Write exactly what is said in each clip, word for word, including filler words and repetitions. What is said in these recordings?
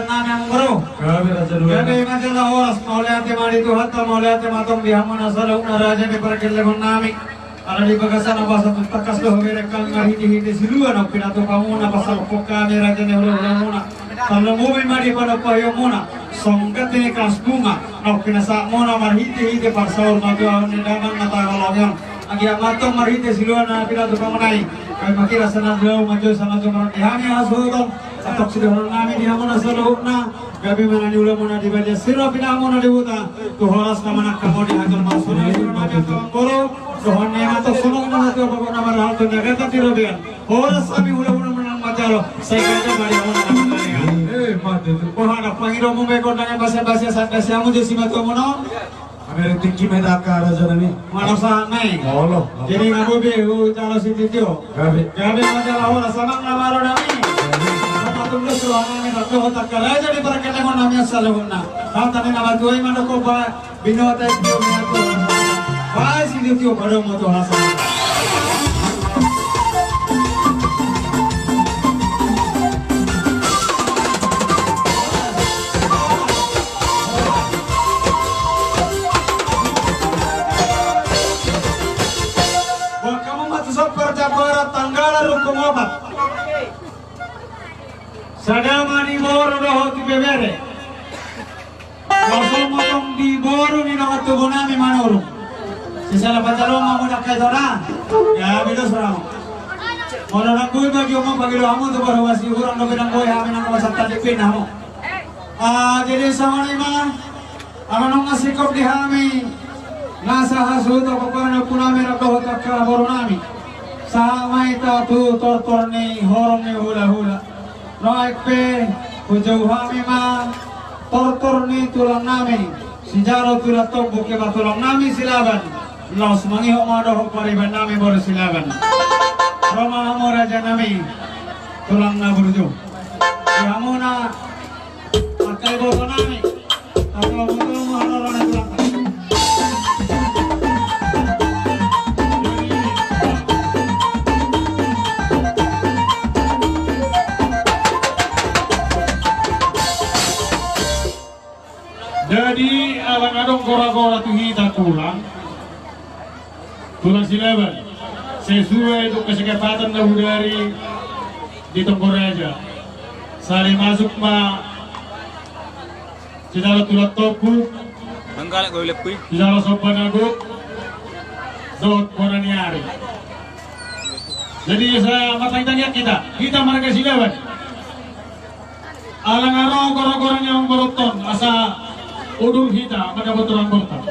Nami amang boru. Gabe raja dua. Gabe ma jala horas, mauliate ma di Tuhanta, mauliate ma tong di hamuna saluhutna raja ni pargellengon nami. Ala di bagasan na basa tu tangkas do habereng hami marhitehite silua naung pinatupa muna pasal pokok hami raja ni hulahula muna. Tarlumobi ma di pado pahion muna. Songgop ni kelas bunga naung pinasahat muna marhitehite parsaur matua ni damang na tahaholongi on. Anggiat ma tong marhite silua na pinatupa muna i. Gabe ma hira sana dua majo sana tu marhite hami hasuhuton. Antong sidohonon nami di hamuna saluhutna. Gabe ma na niula muna di badia siro pinahan muna di huta. Tu horas na manangkang on di hajal masuk na siro nami angka amang boru. Dohon ni matok sonok na hatu apa kok na marhal tu nagatan di robean. Horas hami hulahula muna manang majalo. Sai gabe ma di hamuna na manang. Eh, mate tu. Boha na pangido mu mekon dengan basa-basa sadasi hamu jo simatua muna. Amere tingki meta angka raja nami. Mano sahat nai. Olo. Jadi na bobe hu jalo si titio. Gabe. Gabe ma jala horas amang na maro nami. Sama tundus roha nami tak dohot angka raja ni pargellengon nami saluhutna. Hata ni na matua i ma dohot ba binoto i tio mena tu. Ba si titio pado ma tu hasa. Buat hamu ma tu Sompar Jambara tanggalan rungkung opat. Sada ma di boru dohot di bebere. Laos on ma tong di boru ni dongan tubu nami Manurung. Sisala panjalo ma muda kai tona. Gabe do suramu. Molo nang boi bagi omo bagi do hamu tu boru wasi hurang dope nang boi hami nang omo santa dipin hamu. Ah, jadi songon i ma. Ala nunga singkop di hami nasa hasuhuton pokokna ompu nami rap dohot angka boru nami. Sahat ma hita tu tortor ni horong ni hulahula. Nuaeng pe hujou hami ma tortor ni tulang nami sijalo tulang tombuk, ima tulang nami Silaban. Laos mangihut ma dohot pariban nami boru Silaban. Ro ma hamu raja nami tulang na burju. Di hamuna Pakai boto nami. Tapi boto nami haroro na tulang. Jadi ala adong gora-gora tu hita tulang. Tulang Silaban, sesuai tu kesepakatan na hudari di Tonggo Raja. Sali masuk ma sijalo tulang tombuk, manggalak gue lepui, sijalo somba na gok dohot bona ni ari. Jadi sa martangiang hita, hita marga Silaban. Ala adong gora-gora ni amang boruta on asa udur hita mandapot tulang boruta.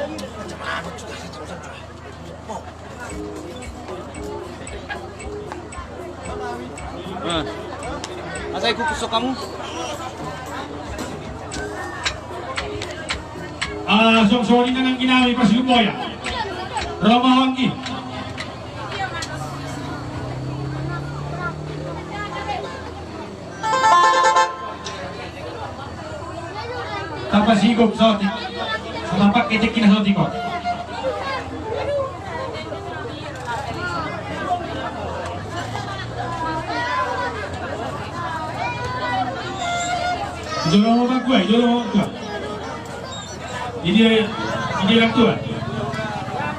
Asa ikut kusok kamu. Ah, songon i nang anggi nami Parsiluboya. Ro ma ho anggi. Tapasigop saotik. Satapak ketek kina saotik kok. Jolo ma bangkua, jolo ma bangkua. Ini, ini orang tua.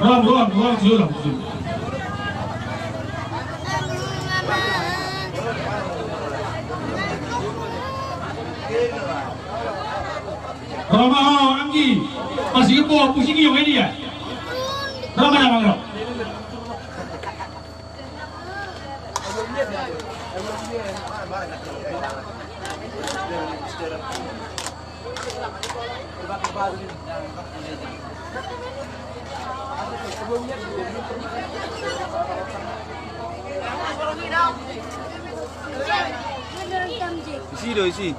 Rom, rom, rom, suruh, suruh. Ro ma ho, anggi. Pasigop ho, pusing i, ong, ini ya. Ro ma na, bang, ro. Isi do, isi.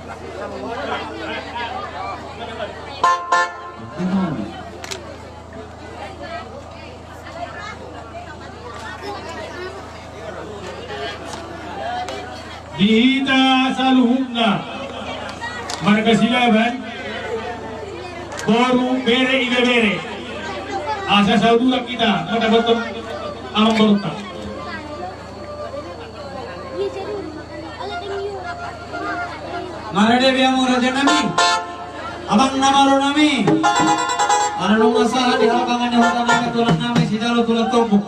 Di hita saluhutna marga Silaban, boru, bere, ibebere, asa sauduran hita mandapothon amang boruta. Marende be hamu raja nami, amang na malo nami. Ala nunga sahat di hapangan ni huta nami, tulang nami sijalo tulang tompuk.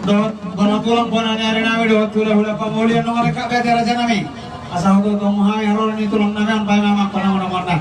Dohot bona tulang bona ni ari nami, dohot hula-hula pamuli, nunga lengkap be ate raja nami. Asa hutoto hamu hami haroro ni tulang nami on, baen ma amang panangunan na.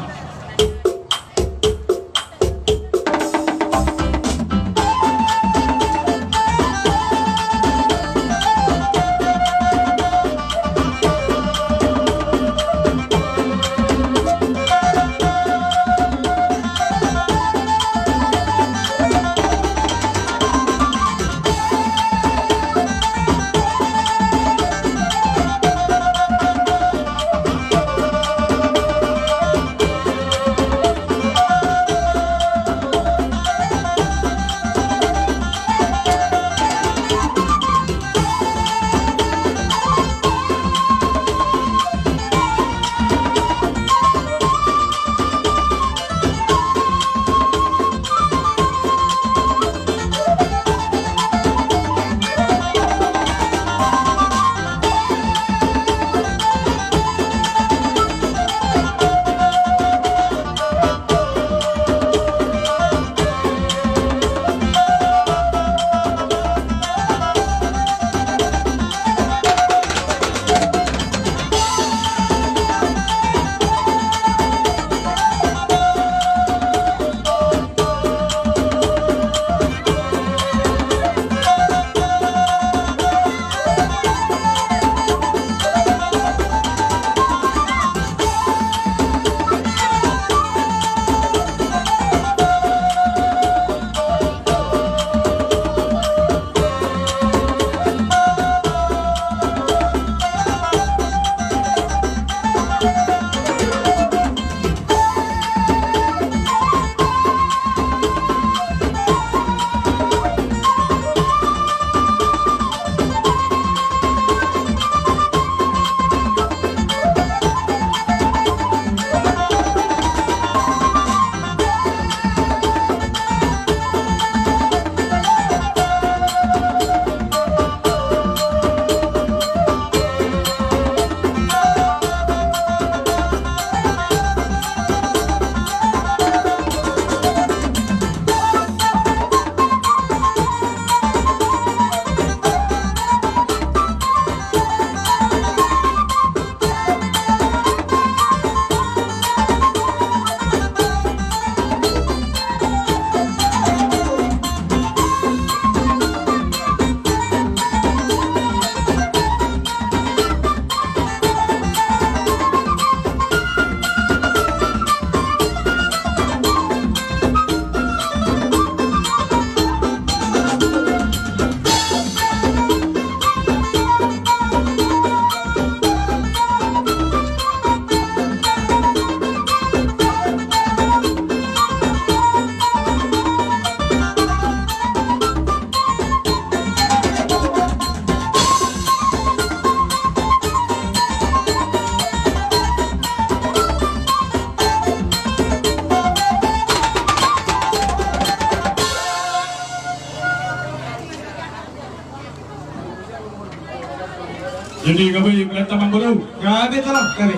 Jadi gabe, gabe, amang boru. Gabe, tulang, gabe.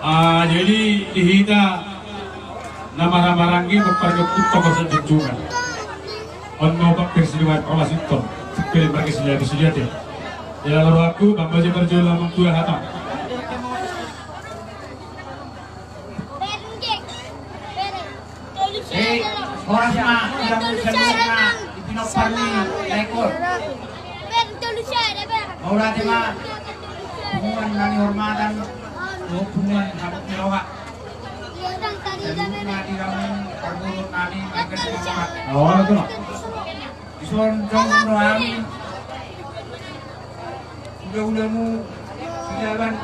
Ah, jadi di hita na marhahamaranggi, marparjongkut toko sejujungan. On ma opat versi dua, olas inton. Sipilih marga sejati, sejati. Ya, lalu aku, Bang Baja Parjolo, Amang Tua Hata. Eh, horas ma, horas ma, di pinompar ni Lekon. Mauliate ma, punguan na nihormatan, dohot punguan habot ni roha. Saluhutna di hamu parboru nami, marga Simanjuntak. Dison jongjong do hami. Hulahulamu Silaban.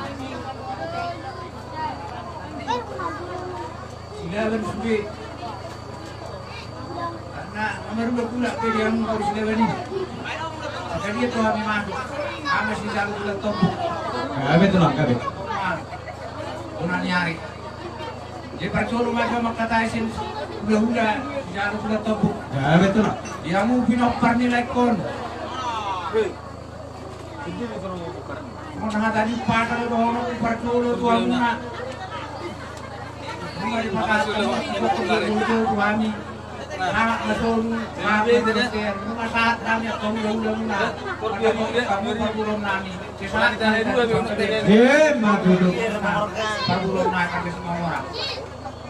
Silaban sude. Karena na marhulahula pe di hamu, boru Silaban i. Maka dia tu hami ma. Hami sijalo tulang tompuk. Gabe, tulang, gabe. Bona ni ari. Jadi parjolo ma jo mangkatai sian hulahula sijalo tulang tompuk. Gabe, tulang. Di hamu pinompar ni Lekon. Songon hata ni pata do dohonon, parjolo tu hamuna. Terima kasih. Sahat ma solu, sahat ma solu, nunga sahat nami angka hulahula muna. Mardongan hamu parboruon nami. Sahat ma solu. Ima tutu. Parboruon nami, Simangora.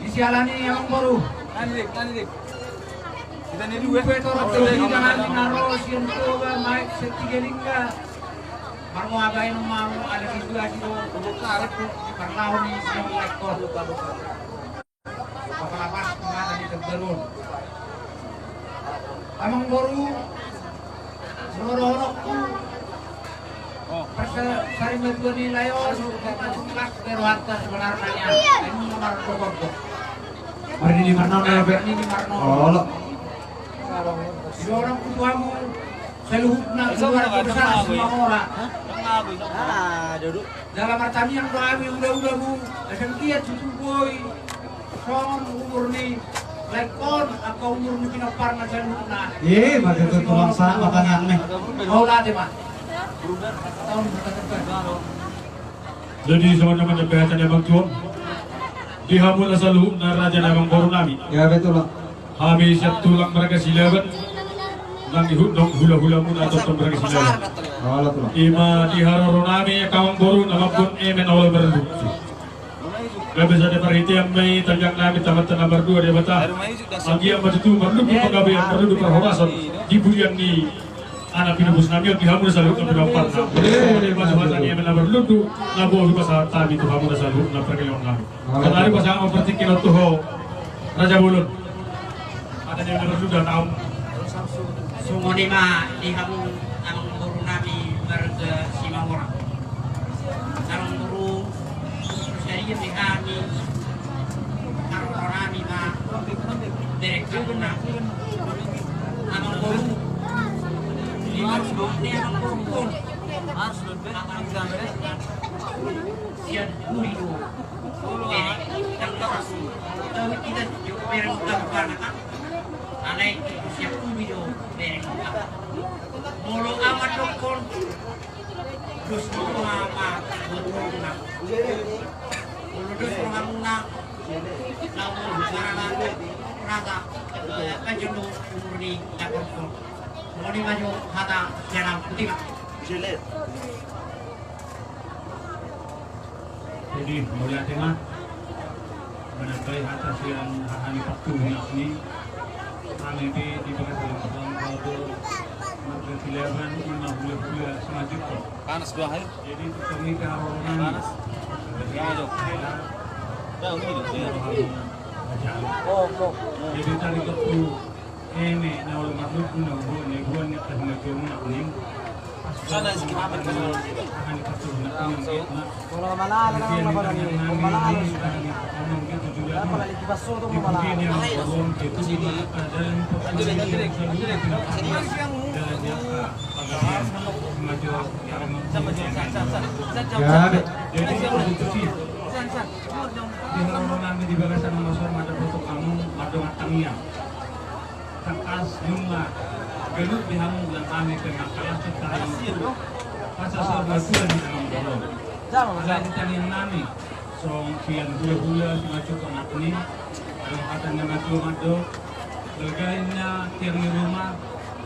Di siala ni i, amangboru. Nani, Dik, nani, Dik? Kita ni dua. Upe torop. Jadi, jangan di naro sian Toba, Maek, Siantiga Lingga. Marmoa baen ma hamu, ala situasi do. Parlaho ni sian Maek. Kepala pas mata di teberun. Amangboru, sorohononku. Oh. Persa-, sari matua ni layo, sungkas, sungkas, berohanta sebenarnya. Ini nomor pokok. Mari ini marnono ya, Pak. Ini marnono. Oh, lo. Sorohononku tu hamu, saluhutna keluarga besar Simangora. Ah, duduk. Jala martangiang do hami hulahulamu, asa anggiat tutu boi songon umur ni laengkon, angka umur ni pinomparna saluhutna. Ima tutu, Tulang, sahat ma tangiang ni. Mauliate ma. Jadi, songon na manyampaikan amang tuan, di hamu na saluhutna raja nami, amangboru nami. Ya, betul, Pak. Hami sian tulang marga Silaban, nang ihut do hulahulamuna tongtong marga Silaban. Ima di haroro nami, angka amangboru, na mamboan eme na olo marlundu. Gabe sada parhitean ma i tangiang nami tu Amanta na martua Debata. Anggiat ma tutu marlundu panggabean, marlundu parhorasan di pudian ni anak pinopus nami on, di hamu na saluhutna pinomparna. Ima tutu hata ni eme na marlundu na boi hupasahat hami tu hamu na saluhutna pargellengkon nami. Sonari pasahat ma partingkian on tu ho, Raja Bolon. Hata ni eme na marlundu, taon. Songon i ma di hamu amangboru nami marga Simangora. Amangboru, sadia pe hami haroro nami ma bereng hamuna. Amangboru, di marga ni amangboru on. Sian huri do. Bereng. Tahu kita jo bereng utama kan? Alai sian huri do bereng. Molo aman dokon. Dos do mama buat mama. Molo dos do hamuna. Lalu marana raga, eh, panjono umur ni jakorko. Moni maju hata sian au, putih, Pak. Jadi, mauliate ma. Manambai hata sian haha ni partubu ni. Hami pe di bagasan marga Silaban, ima hulahula simanjunkkon. Panas do, hai. Jadi, tong i pe haroro nami. Panas. Ya, jo. Ya, ini, ya. Oh, oh. Jadi, tadi waktu Eme na olo marlundu na huboan, na huboan ni angka hinajomu na kuning. Sana si Kimamat kan. Akan dipatuh na kuning. Kalau malala na, kalau malala ni, kalau malala ni. Kalau lagi kipas so tu malala. Ya, jadi itu sih. Di haroro nami di bagasan na masuk mada foto kamu, mada tangiang. Tangkas nunga ganup di hamu, ulang kami pe mangkalas tu tahamu. Pasahat ma tuan di tangan bolong. Alai di tangiang nami, songon sian hulahula, simanjunkkon anak ni, adong hata ni na matua mandok, balga inna tiang ni ruma,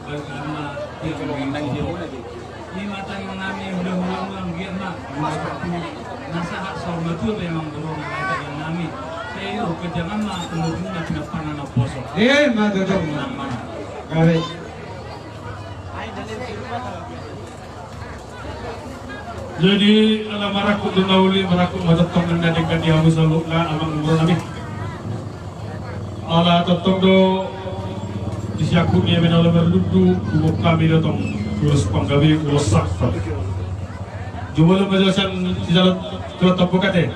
balga ma tiang ni ruma. Ima tangiang nami, hulahula ma, anggiat ma, hulahula na sahat saur matua pe amangboru nami, tangiang nami. Sai i do, ganjang ma umurmuna, pinomparna na poso. Ima tutu. Gabe. Jadi, ala marangkup do na uli, marangkup ma tongtong na denggan di hamu saluhutna, amangboru nami. Ala tongtong do disiangkup ni eme na olo marlundu, huboan hami do tong ulos panggabean, ulos sangkot. Jumolo ma jo sian sijalo tulang tompu ate.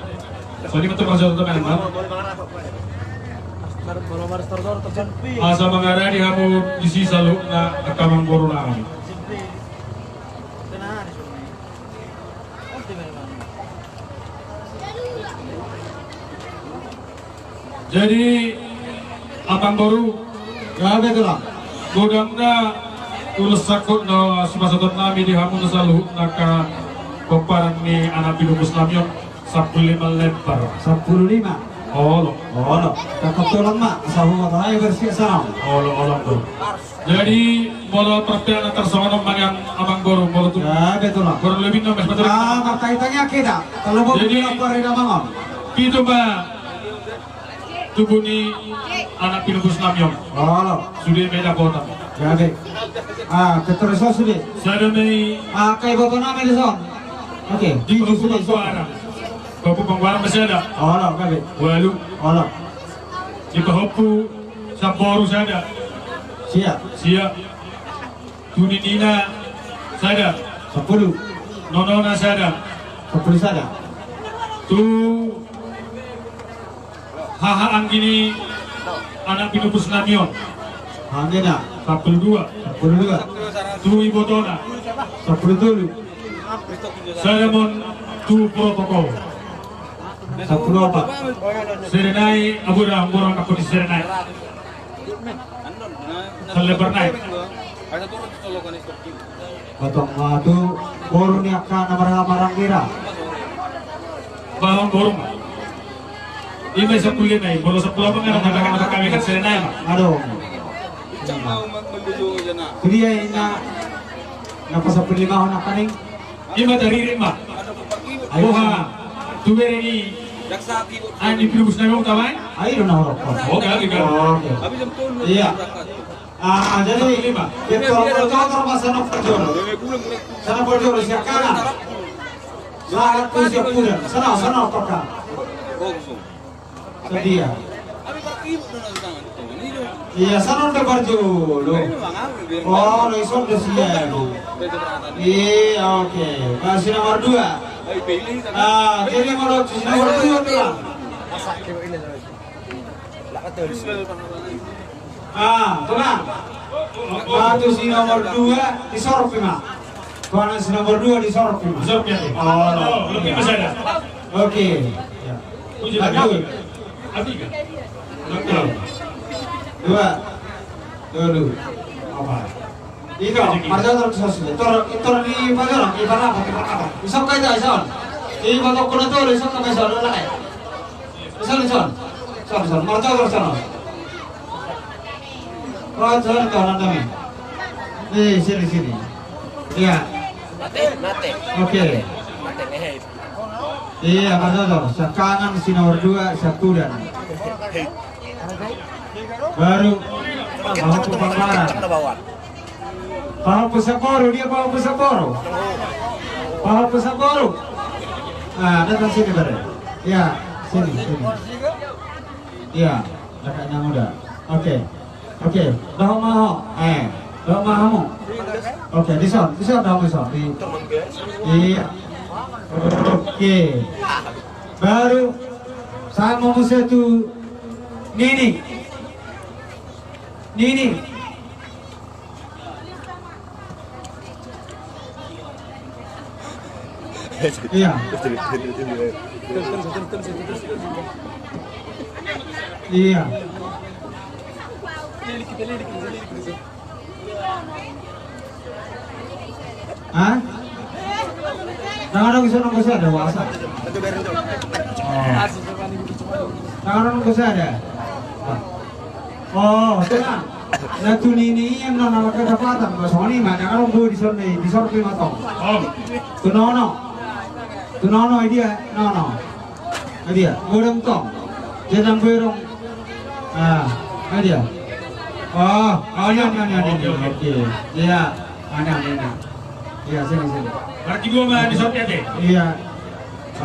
Songon i ma tong, maksud tong, kan, Bang? Asa mangaradi hamu disi saluhutna angka amangboru nami. Jadi, amangboru, gabe, Tulang. Godangna ulos sangkot na sipasahaton nami di hamu na saluhutna angka pomparan ni anak pinopus nami on, sampulu lima lembar. Sampulu lima? Olo. Olo. Kakak tulang ma, sahu apa aja bersih sana. Olo, olo, tulang. Jadi, molo parpela na tarsongon on mangan amang boru, molo tu. Ya, betul lah. Kurang lebih enam belas betul. Ah, markaitannya kita. Kalau mau jadi, beli apa, Rina Mangon? Pitu ma tubu ni anak pinopus nami on. Olo. Sude ma i dapotan. Jadi. Ah, keterusan sude. Sada ma i. Ah, kai boto nami di son. Oke. Di sude suara. Bapak Pangguaran ma sada. Olo, gabe. Walu. Olo. Di pahompu Samboru sada. Sia. Sia. Tu ninina sada. Sampulu. Nonona sada. Sampulu sada. Tu haha anggi ni anak pinopus nami on. Anggina. Sampulu dua. Sampulu dua. Tu ibotona. Sampulu tolu. Sada ma on tu protokol. Sampulu opat. Serenai, abu dah, abu dah, aku di Serenai. Selebar naik. Potong ma tu boru ni angka na marhahamaranggi ra. Bahan boru ma. Ima sampulu lima i, boru sampulu opat kan, ada kan, ada kami kan Serenai ma. Aduh. Jadi ya, ina, napa sampulu lima hona kaning? Ima taririm ma. Ayo. Boha, tu bere ni. Ani pinopus nami on, taman. Ayo, na horok. Oke, oke. Oke. Iya. Ah, jadi, sampulu lima. Kita horok, horok, horok, sana horok jolo. Sana horok jolo, siap kanan. Sahat tu siap kuda. Sana, sana horok. Sedia. Iya, sana horok parjolo. Oh, lo ison do sia. Iya, oke. Masih nomor dua. Ah, jadi mau lo di nomor dua tulang. Ah, tulang. Waktu si nomor dua disorpi ma. Tulang si nomor dua disorpi ma. Disorpi ya. Oh, lebih masih ada. Oke. Ya. Lanjut. Oke. Dua. Tolu. Opat. Ito, marjajar tu sos. Tor, tor di pajaran, di palapan, di palapan. Isok ka ito, ison. Di patok kuna tolu, isok ka ison, lalai. Ison, ison. Ison, ison. Marjajar sana. Oh, jalan kawan kami. Eh, sini, sini. Iya. Mate, mate. Oke. Mate, mehe. Iya, marjajar. Siap kanan si nomor dua, siap kuda. Baru. Pahompu Pangguaran. Pahompu Samboru, dia pahompu Samboru. Pahompu Samboru. Ah, datang sini, Bare. Ya, sini, sini. Ya, kakaknya muda. Oke. Oke, dohot ma ho. Eh, dohot ma ho. Oke, dison, dison, dohot ma dison. Di, iya. Oke. Baru sama muse tu Nini. Nini. Iya. Iya. Hah? Nang adong di son nunga sada, wasa. Oh. Nang adong nunga sada. Oh, tenang. Na tu Nini i na, na kedapatan, ba songon i ma, nang adong boi di son, di son pe ma tong. Oh. Tu Nono. Tu Nono, i dia, Nono. Ai dia, godang tong. Dia nang berong. Ah, ai dia. Oh, oh, iya, iya, iya, iya. Oke, oke. Oke. Iya, ada, ada, ada. Iya, sini, sini. Berarti dua ma di sorti ate? Iya.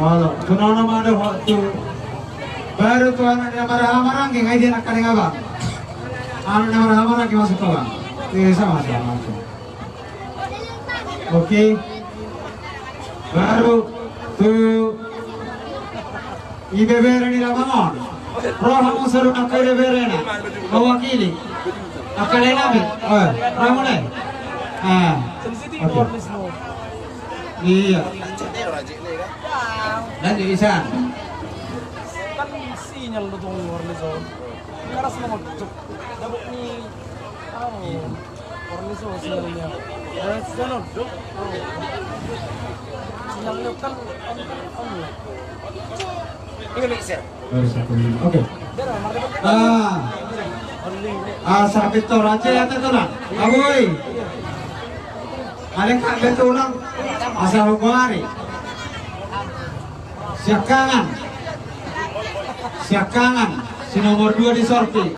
Olo, tu Nono ma do ho tu. Baru tu anak na marhahamaranggi, ai dia na kaning abang. Anak na marhahamaranggi masuk ke bang. Iya, sama, sama, sama. Oke. Baru tu ibebere ni labang on. Ro hamu saluhut angka ibeberena. Mewakili. Angka lae nami. Eh, ro hamu lae. Ah. Oke. Iya. Lanjut, Isan. Kan sinyal do tong warna hijau. Keras banget. Dapet nih. Ornis lo sinyalnya. Eh, sinyal lo. Sinyal lo kan, kan, kan, kan. Oke. Ah, ah, sarpintor aja ya, tetulang. Aboi. Ada kak betulang. Asal hubari. Siakangan. Siakangan. Si nomor dua di sorti.